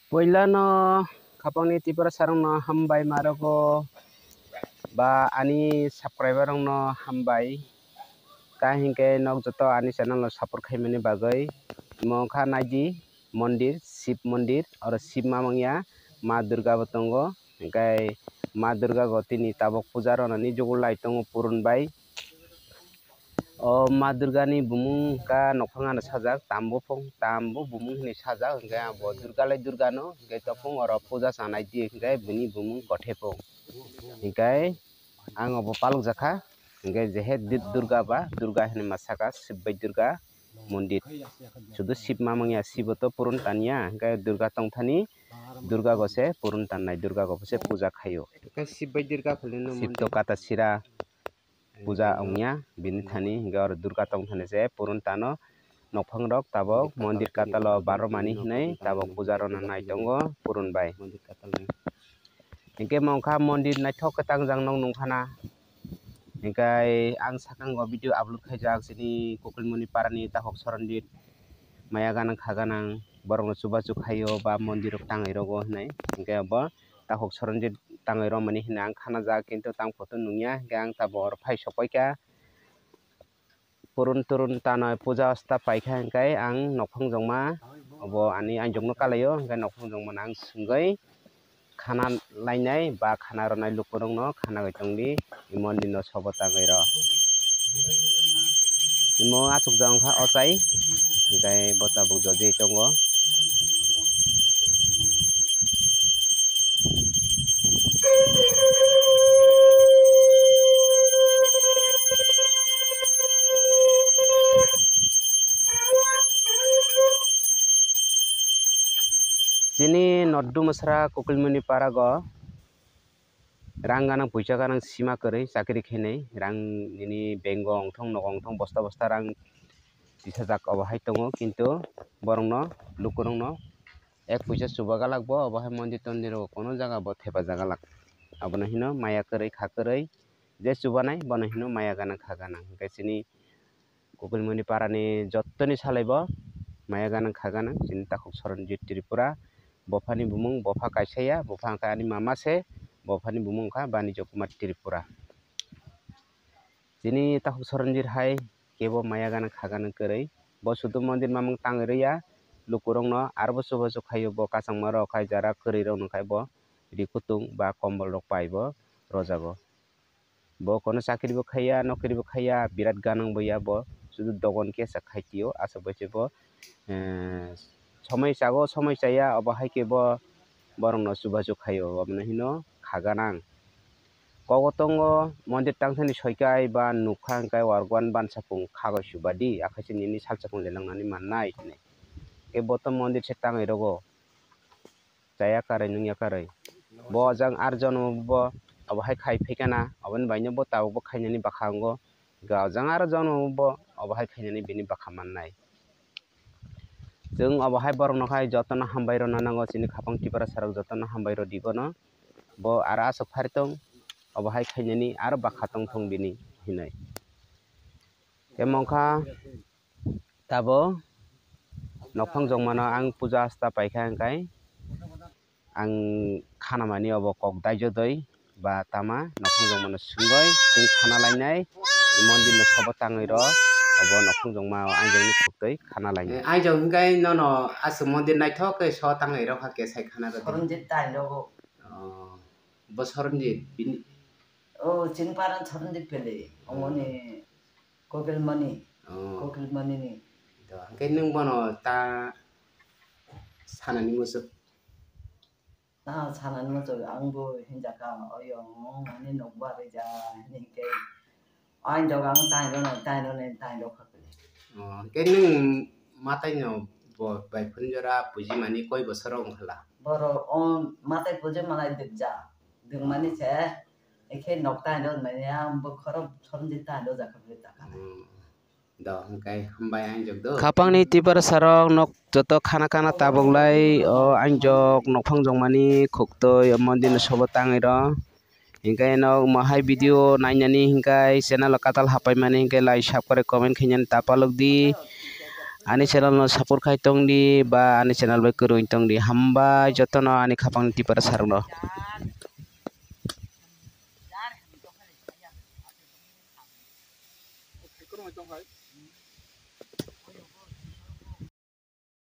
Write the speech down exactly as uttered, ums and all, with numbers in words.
Puilano khapangni Tiprasarokno hambai ma rwgo ba ani subscriber rokno hambai. Ta hinkhe nok joto ani channel no support khaimani bagwi. Omo wngkha naidi mondir, Shiv mondir, oro Shiv ma mangya, Ma Durga bo tongo. Hinkhe Ma Durga go tini tabok puja rwnani jugul lai tongo purun bai. O Ma Durga ni bumung wngkha nokhang ano sajak, tambo phung, tambo bumung hinwi sajak, hinkhe bo Durga lai Durga no, hinkhe topung oro puja chanai di, hinkhe bini bumung kothe phung. Hinkhe ang obo palok jakha, hinkhe jehe Di-, Durga ba, Durga hinwi ma saka, Shiv bai Durga mondir. Sudu Shiv ma mangya, Shiv to purun tanya, hinkhe Durga tongthani, Durga go se purun tannai, Durga go se puja khaio. Hinkhe Shiv bai Durga khwlwino Shiv to mondir. Kata sira puja wngya, bini thani hinkhe oro Durga tongthani se purun tano nokhang rok tabok mondir katalo baromani hinwi tabok puja rwna nai tongo purun bai. Hinkhe mongkha mondir naithok khe tangjak nok nungkhana. Hinkhe ang sakang o video upload khaijak chini Kokilmoni parani takhuk Soronjit maya ganang kha ganang borokno chubachu khaio ba mondir rok tangwi rogo hinwi. Hinkhe bo takhuk Soronjit tangwi romani hinwi ang khanajak, kintu tang photo nungya, hinkhe ang tabok oro phai sokpaikha. Purun turun tano puja osta paikha, hinkhe ang nokhong jongma obo ani anjokno kalaio, hinkhe nokhong jongmano ang swngwi khana lainai ba khana rwnai lukurokno khana gwi tongdi, imo nino sobo tangwi rw. Imo achukjak wngkha ochai, hinkhe bo tabuk jodi tongo. Chini Noddu Mwsra Kokilmoni parago rang ganang puisa ganang sima kwrwi chakri khainai, rang nini bank o ongthong nogo ongthong bosta bosta rang tisajak obo hai tongo, kintu borokno lukurokno ek puisa chuba galak bo, obo hai mondir tondir rok kono jaga bo thepa jagalak. Abono hino maya kwrwi kha kwrwi je chubanai bono hino maya ganang kha ganang. Hinkhe chini Kokilmoni parani jottoni salai bo maya ganang kha ganang chini takhuk Soronjit Tripura. Bophani bumung bopha kaisa ya, bopha wngkha ani mama se, bophani bumung wngkha Banijyo Kumar Tripura. Chini takhuk Soronjit hai kebo maya ganang kha ganang kwrwi. Bo sudu mondir mamung tangwi rwya, lukurokno aro bo chubachu khaio, bo kachangma rok khai jara kwrwi rokno khai bo ri kutung ba kombol rok pai bo rojago. Bo kono chakri bo khaiya, nokri bo khaiya, birat ganang bo ya bo, sudu dogon kesa khaitio, aswk bai se bo, eh, somoi chago, somoi chaya, obo hai khe bo borokno chubachu khaio, obono hino kha ganang. Kogo tongo mondir tangthani soikai ba nukha hwnkhe warwan bansapung khagoi subadi, akhaise nini salsapung lelangnani mannai hinwi. Khe bo to mondir se tangwi rogo. Chaya karwi nungya karwi. Bo jang ar jono bo obo hai khai phaikha na, oboni baino bo tabuk bo khainani bwkha wngo. Ga jang ar jono bo obo hai khainani bini bwkha mannai. Chwng obo hai borokno khai jotono hambai rwna nango, chini khapang Tiprasa rok jotono hambai rwdi bono. Bo aro aswk phari tong, obo hai khainani aro bwkha tongthong bini hinwi. Tei mongkha tabo nokhong jongmano ang puja asta paikha, hwnkhe ang khanamani obo kok daijodoi ba tama nokhong jongmano swngwi chwng khana lainai, mondirno sobo tangwi rw, obo nokhong jongma o ainjokni khuktwi khana lainai. Ainjok hwnkhe nono aswk mondir naithok khe so tangwi rwkha kesai khana rwdi. Soronjit tai rogo. Oh, bo Soronjit bini? Oh, chini paran Soronjit pele, omoni Kokilmoni. Oh. Kokilmoni ni. To, hwnkhe nwng bono ta sanani muchuk? Ta sanani muchuk, ang bo hinjakha, oyo, ani nokbar rija, hini khe. Ang jok ang taino nai, taino nai, taino kha khe. Oh, hwnkhe nwng mataino bo bai phunjora pujimani koi bosor wngkhala? Borok o matai pujimalai dikja. Dwngmani se, ekhe nok taino manya, ang bo khorok Soronjit taino jakha bwlwi takha. Hmm. Do, hwnkhe hambai ang jok do. Khapangni Tiprasa rok nok joto khana khana tabuk lai, o ang jok nokhong jongmani khuktwi o mondir ni sobo tangwi rw. Hwnkhe nok mohai video nainani hwnkhe channel o katal hapaimani hwnkhe like, subscribe, comment khainani ta palok di. ani channel no support khai tong di ba ani channel bai kwrwi tong di. Hambai jotono ani khapang ni tiprasa rok no.